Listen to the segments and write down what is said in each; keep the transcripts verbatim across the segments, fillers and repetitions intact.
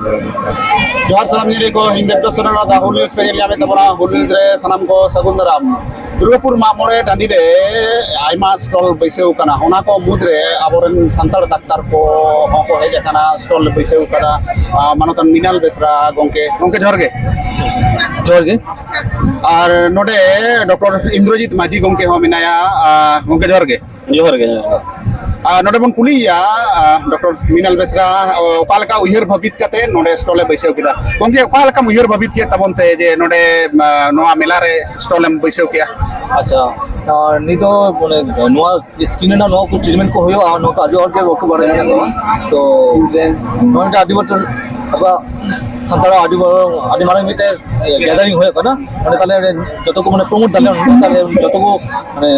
ᱡᱚᱦᱟᱨ ᱥᱟᱱᱟᱢ ᱧᱮᱞᱤᱭᱟᱹ ᱠᱚ, ᱤᱧ ᱫᱮᱵᱫᱟᱥ ᱥᱚᱨᱮᱱ ᱱᱚᱣᱟ ᱫᱟ ᱦᱩᱞ ᱱᱤᱭᱩᱡᱽ ᱯᱮ ᱧᱮᱞ ᱧᱟᱢᱮᱫ ᱛᱟᱵᱚᱱᱟ᱾ ᱦᱩᱞ ᱱᱤᱭᱩᱡᱽ ᱨᱮ ᱥᱟᱱᱟᱢ ᱠᱚ ᱥᱟᱹᱜᱩᱱ ᱫᱟᱨᱟᱢ᱾ ᱫᱩᱨᱜᱟᱯᱩᱨ ᱢᱟᱜ ᱢᱚᱬᱮ ᱴᱟᱺᱰᱤ ᱨᱮ ᱟᱭᱢᱟ ᱥᱴᱚᱞ ᱵᱟᱹᱭᱥᱟᱹᱣ ᱠᱟᱱᱟ, ᱚᱱᱟ ᱠᱚ ᱢᱩᱫᱽᱨᱮ ᱟᱵᱚᱨᱮᱱ ᱥᱟᱱᱛᱟᱲ ᱰᱟᱠᱛᱟᱨ ᱠᱚ ᱦᱚᱸᱠᱚ ᱦᱮᱡ ᱟᱠᱟᱱᱟ, ᱥᱴᱚᱞ ᱵᱟᱹᱭᱥᱟᱹᱣ ᱠᱟᱫᱟ᱾ ᱟᱨ ᱢᱟᱱᱚᱛᱟᱱ ᱢᱤᱱᱟᱞ ᱵᱮᱥᱨᱟ ᱜᱚᱢᱠᱮ, ᱜᱚᱢᱠᱮ ᱡᱚᱦᱟᱨ ᱜᱮ᱾ ᱡᱚᱦᱟᱨ ᱜᱮ᱾ ᱟᱨ ᱱᱚᱰᱮ ᱰᱚᱠᱴᱚᱨ ᱤᱱᱫᱨᱚᱡᱤᱛ ᱢᱟᱹᱡᱷᱤ ᱜᱚᱢᱠᱮ ᱦᱚᱸ ᱢᱮᱱᱟᱭᱟ᱾ ᱟᱨ ᱜᱚᱢᱠᱮ ᱡᱚᱦᱟᱨ ᱜᱮ᱾ ᱡᱚᱦᱟᱨ ᱜᱮ, ᱡᱚᱦᱟᱨ ᱜᱮ᱾ ᱟᱨ ᱱᱚᱰᱮ ᱵᱚᱱ ᱠᱩᱞᱤᱭᱮᱭᱟ, ᱟᱨ ᱰᱚᱠᱴᱚᱨ ᱢᱤᱱᱟᱞ ᱵᱮᱥᱨᱟ, ᱚᱠᱟ ᱞᱮᱠᱟ ᱩᱭᱦᱟᱹᱨ ᱵᱷᱟᱹᱵᱤᱛ ᱠᱟᱛᱮ ᱱᱚᱰᱮ ᱥᱴᱚᱞ ᱮ ᱵᱟᱹᱭᱥᱟᱹᱣ ᱠᱮᱫᱟ? ᱜᱚᱢᱠᱮ, ᱚᱠᱟ ᱞᱮᱠᱟᱢ ᱩᱭᱦᱟᱹᱨ ᱵᱷᱟᱹᱵᱤᱛ ᱠᱮᱫ ᱛᱟᱵᱚᱱ ᱛᱮ ᱡᱮ ᱱᱚᱰᱮ, ᱟᱸ, ᱱᱚᱣᱟ ᱢᱮᱞᱟ ᱨᱮ ᱥᱴᱚᱞ ᱮᱢ ᱵᱟᱹᱭᱥᱟᱹᱣ ᱠᱮᱫᱟ? ᱟᱪᱪᱷᱟ, ᱟᱨ ᱱᱤᱛ ᱫᱚ ᱢᱟᱱᱮ ᱱᱚᱣᱟ ᱥᱠᱤᱱ ᱨᱮᱱᱟᱜ ᱱᱚᱣᱟ ᱠᱚ ᱴᱨᱤᱴᱢᱮᱱᱴ ᱠᱚ ᱦᱩᱭᱩᱜᱼᱟ, ᱱᱚᱣᱟ ᱠᱚ ᱟᱹᱰᱤ ᱦᱚᱲ ᱜᱮ ᱵᱟᱠᱚ ᱵᱟᱲᱟᱭ ᱢᱮᱱᱟᱜ ᱛᱟᱵᱚᱱᱟ᱾ ᱛᱚ ᱱᱚᱣᱟ ᱢᱤᱫᱴᱮᱱ ᱟᱹᱰᱤ ᱢᱟᱨᱟᱝ, ᱟᱵᱚᱣᱟᱜ ᱥᱟᱱᱛᱟᱲᱟᱜ ᱟᱹᱰᱤ ᱢᱟᱨᱟᱝ, ᱟᱹᱰᱤ ᱢᱟᱨᱟᱝ ᱢᱤᱫᱴᱮᱱ ᱜᱮᱫᱟᱨᱤᱝ ᱦᱩᱭᱩᱜ ᱠᱟᱱᱟ᱾ ᱚᱸᱰᱮ ᱛᱟᱦᱞᱮ ᱚᱸᱰᱮ ᱡᱚᱛᱚ ᱠᱚ ᱢᱟᱱᱮ ᱯᱨᱚᱢᱳᱴ ᱫᱟᱞᱮ, ᱚᱸᱰᱮ ᱛᱟᱦᱞᱮ ᱡᱚᱛᱚ ᱠᱚ ᱢᱟᱱᱮ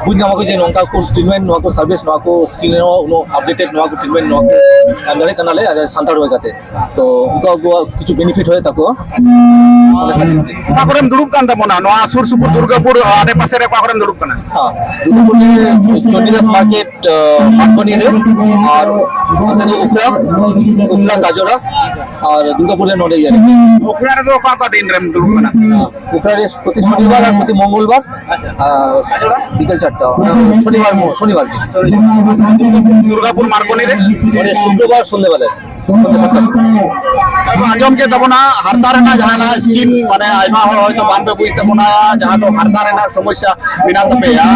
ᱵᱩᱡᱽ ᱧᱟᱢᱟ ᱠᱚ ᱡᱮ ᱱᱚᱝᱠᱟ ᱠᱚ ᱴᱨᱤᱴᱢᱮᱱᱴ, ᱱᱚᱣᱟ ᱠᱚ ᱥᱟᱨᱵᱷᱤᱥ, ᱱᱚᱣᱟ ᱠᱚ ᱥᱠᱤᱱ ᱨᱮᱦᱚᱸ ᱩᱱᱟᱹᱜ ᱟᱯᱰᱮᱴᱮᱰ ᱱᱚᱣᱟ ᱠᱚ ᱴᱨᱤᱴᱢᱮᱱᱴ, ᱱᱚᱣᱟ ᱠᱚ ᱮᱢ ᱫᱟᱲᱮᱭᱟᱜ ᱠᱟᱱᱟᱞᱮ ᱟᱞᱮ ᱥᱟᱱᱛᱟᱲ ᱦᱩᱭ ᱠᱟᱛᱮ᱾ ᱛᱚ ᱩᱱᱠᱩ ᱟᱵᱚᱣᱟᱜ ᱠᱤᱪᱷᱩ ᱵᱮᱱᱤᱯᱷᱤᱴ ᱦᱩᱭᱩᱜ ᱛᱟᱠᱚᱣᱟ᱾ ᱚᱱᱟ ᱠᱷᱟᱹᱛᱤᱨ ᱛᱮ᱾ ᱚᱠᱟ ᱠᱚᱨᱮᱢ ᱫᱩᱲᱩᱵ ᱠᱟᱱ ᱛᱟᱵᱚᱱᱟ? ᱱᱚᱣᱟ ᱥᱩᱨ ᱥᱩᱯᱩᱨ ᱫᱩᱨᱜᱟᱯᱩᱨ ᱟᱰᱮ ᱯᱟᱥᱮ ᱨᱮ ᱚᱠᱟ ᱠᱚᱨᱮᱢ ᱫᱩᱲᱩᱵ ᱠᱟᱱᱟ? ᱦᱮᱸ, ᱫᱩᱨᱜᱟᱯᱩᱨ ᱨᱮ ᱪᱚᱱᱰᱤᱫᱟᱥ ᱢᱟᱨᱠᱮᱴ, ᱟᱸ, ᱢᱟᱨᱠᱚᱱᱤ ᱨᱮ, ᱟᱨ ᱚᱱᱛᱮ ᱫᱚ ᱩᱠᱷᱲᱟ, ᱩᱠᱷᱲᱟ ᱠᱟᱡᱚᱨᱟ, ᱟᱨ ᱫᱩᱨᱜᱟᱯᱩᱨ ᱨᱮ ᱱᱚᱰᱮ ᱤᱭᱟᱹ ᱨᱮ᱾ ᱩᱠᱷᱲᱟ ᱨᱮᱫᱚ ᱚᱠᱟ ᱚᱠᱟ ᱫᱤᱱ ᱨᱮᱢ ᱫᱩᱲᱩᱵ ᱠᱟᱱᱟ? ᱦᱮᱸ, ᱩᱠᱷᱲᱟ ᱨᱮ ᱯᱨᱚᱛᱤ ᱥᱚᱱᱤᱵᱟᱨ ᱟᱨ ᱯᱨᱚᱛᱤ ᱢᱚᱝᱜᱚᱞᱵᱟᱨ, ᱟᱸ, ᱵᱤᱠᱮᱞ ᱪᱟᱨᱴᱟ, ᱚᱱᱟ ᱥᱚᱱᱤᱵᱟᱨ ᱢᱚ-, ᱥᱚᱱᱤᱵᱟᱨ ᱜᱮ᱾ ᱫᱩᱨᱜᱟᱯᱩᱨ ᱢᱟᱨᱠᱚᱱᱤ ᱨᱮ? ᱚᱸᱰᱮ ᱥᱩᱠᱨᱚᱵᱟᱨ ᱥᱚᱱᱫᱷᱮᱵᱮᱞᱟ᱾ ᱟᱸᱡᱚᱢ ᱠᱮᱫ ᱛᱟᱵᱚᱱᱟ, ᱦᱟᱨᱛᱟ ᱨᱮᱱᱟᱜ ᱡᱟᱦᱟᱱᱟᱜ ᱥᱠᱤᱢ, ᱢᱟᱱᱮ ᱟᱭᱢᱟ ᱦᱚᱲ ᱦᱚᱭᱛᱳ ᱵᱟᱝ ᱯᱮ ᱵᱩᱡᱽ ᱛᱟᱵᱚᱱᱟ, ᱡᱟᱦᱟᱸ ᱫᱚ ᱦᱟᱨᱛᱟ ᱨᱮᱱᱟᱜ ᱥᱚᱢᱚᱥᱥᱟ ᱢᱮᱱᱟᱜ ᱛᱟᱯᱮᱭᱟ,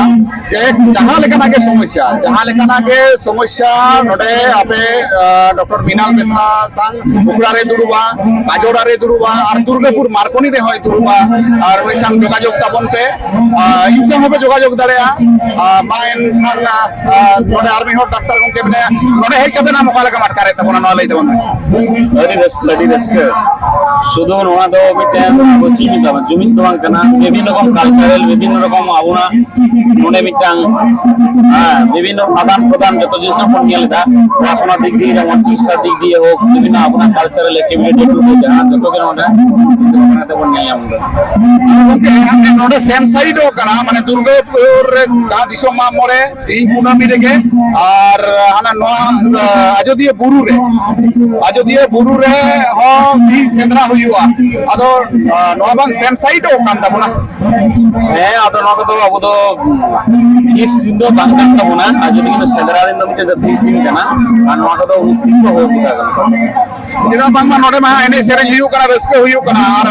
ᱡᱮ ᱡᱟᱦᱟᱸ ᱞᱮᱠᱟᱱᱟᱜ ᱜᱮ ᱥᱚᱢᱚᱥᱥᱟ, ᱡᱟᱦᱟᱸ ᱞᱮᱠᱟᱱᱟᱜ ᱜᱮ ᱥᱚᱢᱚᱥᱥᱟ, ᱱᱚᱰᱮ ᱟᱯᱮ, ᱟᱸ, ᱰᱚᱠᱴᱚᱨ ᱢᱤᱱᱟᱞ ᱵᱮᱥᱨᱟ ᱥᱟᱝ ᱩᱠᱲᱟ ᱨᱮ ᱫᱩᱲᱩᱵᱟ, ᱠᱟᱡᱚᱲᱟ ᱨᱮ ᱫᱩᱲᱩᱵᱟ, ᱟᱨ ᱫᱩᱨᱜᱟᱯᱩᱨ ᱢᱟᱨᱠᱚᱱᱤ ᱨᱮᱦᱚᱸᱭ ᱫᱩᱲᱩᱵᱟ, ᱟᱨ ᱱᱩᱭ ᱥᱟᱝ ᱡᱳᱜᱟᱡᱳᱜᱽ ᱛᱟᱵᱚᱱ ᱯᱮ᱾ ᱟᱸ, ᱤᱧ ᱥᱟᱝ ᱦᱚᱸᱯᱮ ᱡᱳᱜᱟᱡᱳᱜᱽ ᱫᱟᱲᱮᱭᱟᱜᱼᱟ᱾ ᱟᱸ, ᱢᱟ ᱮᱱᱠᱷᱟᱱ, ᱟᱸ, ᱟᱸ, ᱱᱚᱰᱮ ᱟᱨ ᱢᱤᱫ ᱦᱚᱲ ᱰᱟᱠᱛᱟᱨ ᱜᱚᱢᱠᱮ ᱢᱮᱱᱟᱭᱟ, ᱱᱚᱰᱮ ᱦᱮᱡ ᱠᱟᱛᱮ ᱟᱢ ᱚᱠᱟ ᱞᱮᱠᱟᱢ ᱟᱴᱠᱟᱨᱮᱫ ᱛᱟᱵᱚᱱᱟ, ᱱᱚᱣᱟ ᱞᱟᱹᱭ ᱛᱟᱵᱚᱱ ᱢᱮ᱾ ᱟᱹᱰᱤ ᱨᱟᱹᱥᱠᱟᱹ, ᱟᱹᱰᱤ ᱨᱟᱹᱥᱠᱟᱹ᱾ ᱥᱩᱫᱷᱩ ᱱᱚᱣᱟ ᱫᱚ ᱢᱤᱫᱴᱮᱱ ᱟᱵᱚ ᱪᱮᱫ ᱤᱧ ᱢᱮᱛᱟᱢᱟ, ᱡᱩᱢᱤᱫ ᱫᱚ ᱵᱟᱝ ᱠᱟᱱᱟ, ᱵᱤᱵᱷᱤᱱᱱᱚ ᱨᱚᱠᱚᱢ ᱠᱟᱞᱪᱟᱨᱟᱞ, ᱵᱤᱵᱷᱤᱱᱱᱚ ᱨᱚᱠᱚᱢ ᱟᱵᱚᱱᱟᱜ ᱱᱚᱰᱮ ᱢᱤᱫᱴᱟᱝ, ᱦᱮᱸ, ᱵᱤᱵᱷᱤᱱᱱᱚ ᱟᱫᱟᱱ ᱯᱨᱚᱫᱟᱱ ᱡᱚᱛᱚ ᱡᱤᱱᱤᱥ ᱵᱚᱱ ᱧᱮᱞ ᱮᱫᱟ, ᱯᱚᱲᱟᱥᱩᱱᱟ ᱫᱤᱠ ᱫᱤᱭᱮ ᱡᱮᱢᱚᱱ, ᱪᱤᱠᱤᱛᱥᱟ ᱫᱤᱠ ᱫᱤᱭᱮ ᱦᱳᱠ, ᱵᱤᱵᱷᱤᱱᱱᱚ ᱟᱵᱚᱱᱟᱜ cultural activity ᱡᱟᱦᱟᱸ ᱡᱚᱛᱚ ᱜᱮ ᱱᱚᱰᱮ ᱪᱤᱱᱛᱟᱹ ᱵᱷᱟᱵᱽᱱᱟ ᱛᱮᱵᱚᱱ ᱧᱮᱞ ᱧᱟᱢ ᱮᱫᱟ᱾ ᱜᱚᱝᱠᱮ, ᱱᱚᱰᱮ ᱥᱮᱢ ᱥᱟᱭᱤᱰᱚᱜ ᱠᱟᱱᱟ, ᱢᱟᱱᱮ ᱫᱩᱨᱜᱟᱹᱯᱩᱨ ᱨᱮ ᱡᱟᱦᱟᱸ ᱫᱤᱥᱚᱢ ᱢᱟᱜ ᱢᱚᱬᱮ ᱛᱮᱦᱤᱧ ᱠᱩᱱᱟᱹᱢᱤ ᱨᱮᱜᱮ, ᱟᱨ ᱦᱟᱱᱟ ᱱᱚᱣᱟ, ᱟᱡᱚᱫᱤᱭᱟᱹ ᱵᱩᱨᱩ ᱨᱮ, ᱟᱡᱚᱫᱤᱭᱟᱹ ᱵᱩᱨᱩ ᱨᱮ ᱦᱚᱸ ᱛᱮᱦᱤᱧ ᱥᱮᱸᱫᱽᱨᱟ ᱦᱩᱭᱩᱜᱼᱟ᱾ ᱟᱫᱚ, ᱱᱚᱣᱟ ᱵᱟᱝ ᱥᱮᱢ ᱥᱟᱭᱤᱰᱚᱜ ᱠᱟᱱ ᱛᱟᱵᱚᱱᱟ? ᱦᱮᱸ, ᱟᱫᱚ ᱱᱚᱣᱟ ᱠᱚᱫᱚ ᱟᱵᱚ ᱫᱚ ᱯᱷᱤᱠᱥ ᱫᱤᱱ ᱫᱚ ᱵᱟᱝ ᱠᱟᱱ ᱛᱟᱵᱚᱱᱟ, ᱟᱡᱚᱫᱤᱭᱟᱹ ᱥᱮᱸᱫᱽᱨᱟ ᱫᱤᱱ ᱫᱚ ᱢᱤᱫᱴᱮᱱ ᱯᱷᱤᱠᱥ ᱫᱤᱱ ᱠᱟᱱᱟ, ᱟᱨ ᱱᱚᱣᱟ ᱠᱚᱫᱚ ᱩᱱᱤᱥ ᱵᱤᱥ ᱫᱚ ᱦᱩᱭ ᱠᱮᱫᱟ᱾ ᱪᱮᱫᱟᱜ ᱵᱟᱝᱢᱟ ᱱᱚᱰᱮ ᱢᱟ ᱮᱱᱮᱡ ᱥᱮᱨᱮᱧ ᱦᱩᱭᱩᱜ ᱠᱟᱱᱟ, ᱨᱟᱹᱥᱠᱟᱹ ᱦᱩᱭᱩᱜ ᱠᱟᱱᱟ, ᱟᱨ,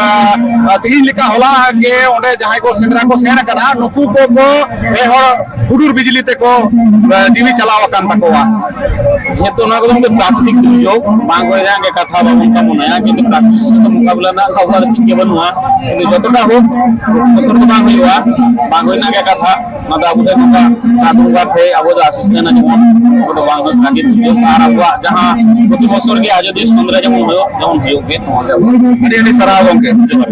ᱟᱨ ᱛᱤᱦᱤᱧ ᱞᱮᱠᱟ ᱦᱚᱞᱟ ᱜᱮ ᱚᱸᱰᱮ ᱡᱟᱦᱟᱸᱭ ᱠᱚ ᱥᱮᱸᱫᱽᱨᱟ ᱠᱚ ᱥᱮᱱ ᱟᱠᱟᱱᱟ, ᱱᱩᱠᱩ ᱠᱚ ᱠᱚ ᱯᱮ ᱦᱚᱲ ᱦᱩᱰᱩᱨ ᱵᱤᱡᱽᱞᱤ ᱛᱮᱠᱚ, ᱮ, ᱡᱤᱣᱤ ᱪᱟᱞᱟᱣ ᱟᱠᱟᱱ ᱛᱟᱠᱚᱣᱟ᱾ ᱡᱮᱦᱮᱛᱩ ᱱᱚᱣᱟ ᱠᱚᱫᱚ ᱢᱤᱫᱴᱮᱱ ᱯᱨᱟᱠᱨᱤᱛᱤᱠ ᱫᱩᱨᱡᱳᱜᱽ, ᱵᱟᱝ ᱦᱩᱭ ᱨᱮᱱᱟᱜ ᱜᱮ ᱠᱟᱛᱷᱟ, ᱵᱟᱵᱚᱱ ᱠᱟᱢᱚᱱᱟᱭᱟ, ᱠᱤᱱᱛᱩ ᱯᱨᱟᱠᱨᱤᱛᱤᱠ ᱥᱟᱛᱮ ᱢᱳᱠᱟᱵᱤᱞᱟ ᱨᱮᱱᱟᱜ ᱟᱵᱚᱣᱟᱜ ᱫᱚ ᱪᱮᱫ ᱜᱮ ᱵᱟᱹᱱᱩᱜᱼᱟ᱾ ᱠᱤᱱᱛᱩ ᱡᱚᱛᱚᱴᱟ ᱦᱳᱠ, ᱵᱚᱪᱷᱚᱨ ᱫᱚ ᱵᱟᱝ ᱦᱩᱭᱩᱜᱼᱟ, ᱵᱟᱝ ᱦᱩᱭ ᱨᱮᱱᱟᱜ ᱜᱮ ᱠᱟᱛᱷᱟ᱾ ᱚᱱᱟ ᱫᱚ ᱟᱵᱚ ᱴᱷᱮᱱ ᱱᱚᱝᱠᱟ ᱪᱟᱸᱫ ᱵᱚᱸᱜᱟ ᱴᱷᱮᱱ ᱟᱵᱚ ᱫᱚ ᱟᱥᱤᱥ ᱛᱟᱦᱮᱱᱟ, ᱡᱮᱢᱚᱱ ᱟᱵᱚ ᱫᱚ ᱵᱟᱝ ᱦᱩᱭᱩᱜ ᱠᱟᱱ ᱡᱮ ᱫᱩᱨᱡᱳᱜᱽ, ᱟᱨ ᱟᱵᱚᱣᱟᱜ ᱡᱟᱦᱟᱸ ᱯᱨᱚᱛᱤ ᱵᱚᱪᱷᱚᱨ ᱜᱮ ᱟᱡᱚᱫᱤᱭᱟᱹ ᱥᱮᱸᱫᱽᱨᱟ ᱡᱮᱢᱚᱱ ᱦᱩᱭᱩᱜ, ᱡᱮᱢᱚᱱ ᱦᱩᱭᱩᱜ ᱜᱮ, ᱱᱚᱣᱟ ᱜᱮ ᱟᱵᱚ᱾ ᱟᱹᱰᱤ ᱟᱹᱰᱤ ᱥᱟᱨᱦᱟᱣ ᱜᱚᱢᱠᱮ᱾ ᱡᱚᱦᱟᱨ᱾